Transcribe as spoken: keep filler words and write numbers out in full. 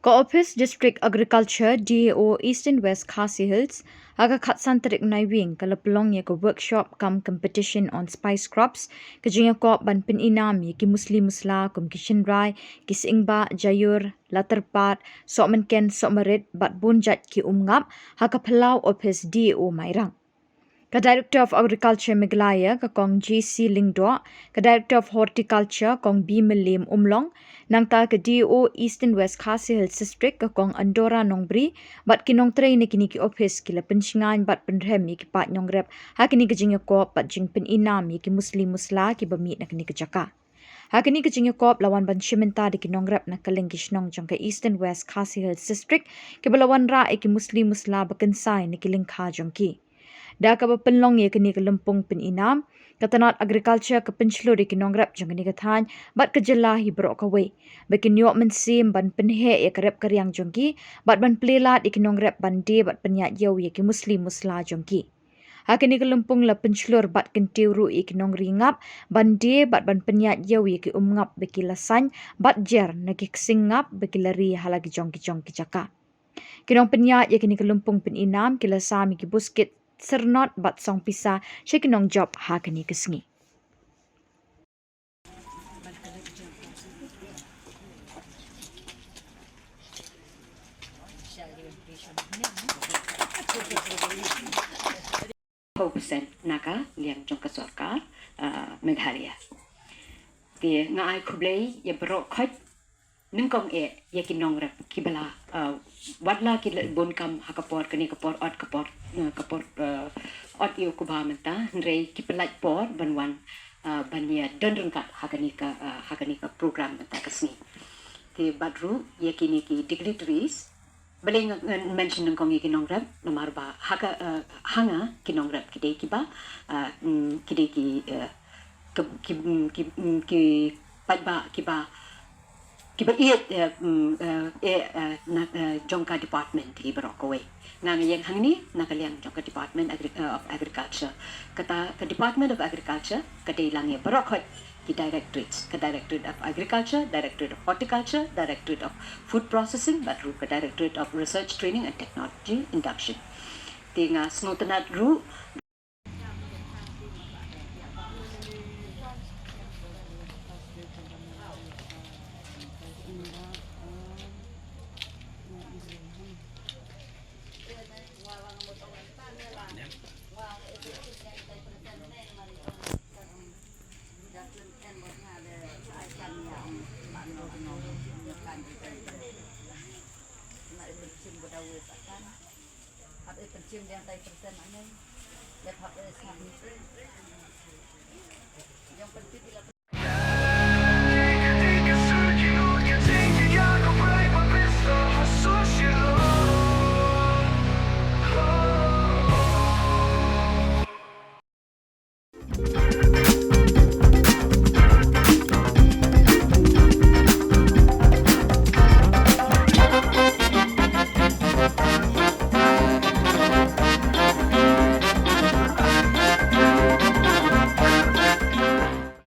Ka Office District Agriculture, D A O, Eastern West Khasi Hills, ha ka khatsan tarik Naiwieng ka la pynlong ïa ka workshop cum competition on spice crops, ka jingïakop ban pynïnam ïa ki musli musla kum ki shynrai, ki syingbah, jaiur, latarpad, sohmynken, sohmarit, bad bun jait ki umngap, ha ka phyllaw office D A O Mairang. Ka Director of Agriculture Meghalaya, ka Kong J C Lyngdoh, ka Director of Horticulture, Kong B Mylliam Umlong, nangta ka D A O Eastern West Khasi Hills District, ka Kong Andora Nongbri, bad ki nongtrei na kine ki office ki la pynshngaiñ bad pynrhem ïa ki paid nongrep ha kane ka jingïakop bad jingpynïnam ïa ki musli musla kiba mih na kane ka jaka. Ha kane ka jingïakop la wan ban shim bynta da ki nongrep na kylleng ki shnong jong ka Eastern West Khasi Hills District, kiba la wanrah ïa ki musli musla ba kynsai na ki lyngkha jong ki. Da kaba pynlong ïa kane ka lympung pynïnam, ka tnat agriculture ka pynshlur ïa ki nongrep jong kane ka thaiñ bad ka jylla hi baroh kawei ba kin ïoh mynsiem ban pynheh ïa ka rep ka riang jong ki bad ban plie lad ïa ki nongrep ban die bad pynïaid ïew ïa ki musli musla jong ki. Ha kane ka lympung la pynshlur bad kyntiew ruh ïa ki nongri ngap ban die bad ban pynïaid ïew ïa ki umngap ba ki la saiñ bad jer na ki ksing ngap ba ki la ri ha la ki jong ki jong ki jaka. Ki nongpynïaid ïa kane ka lympung pynïnam ki la sam ïa ki buskit syrnod bad song pisa sha ki nongjop ha kane ka sngi. Phew percent na ka liang jong ka sorkar, ah, Meghalaya. Te nga ai khublei ïa baroh khoit nyngkong eh ïa ki nongrep kiba la, ah, wat la ki la bun kam ha ka por kane ka por ot ka por, ah, ka por, ah, ot ïa u kba mynta hynrei ki pynlait por ban wan, ah, ban ïa don ryngkat ha kane ka, ah, ha kane ka program mynta ka sngi. Te bad ruh ïa kine ki dignitaries, balei nga, nga mention nyngkong ïa ki nongrep, namar ba ha ka, eh, ha nga ki nongrep ki dei kiba, eh, mm, ki dei ki, eh, ki, ki, mm, ki, mm, ki paidbah kiba, kiba ïeit, eh, mm, eh, eh, eh, na, eh, jong ka department hi baroh kawei. Nga nga ïeng hangne na ka liang jong ka Department Agri-, eh, of Agriculture. Kata ka Department of Agriculture ka dei lang ïa baroh khoit ki directorates, ka Directorate of Agriculture, Directorate of Horticulture, Directorate of Food Processing, bad ruh ka Directorate of Research, Training and Technology Induction. Te nga sngewtynnat ruh.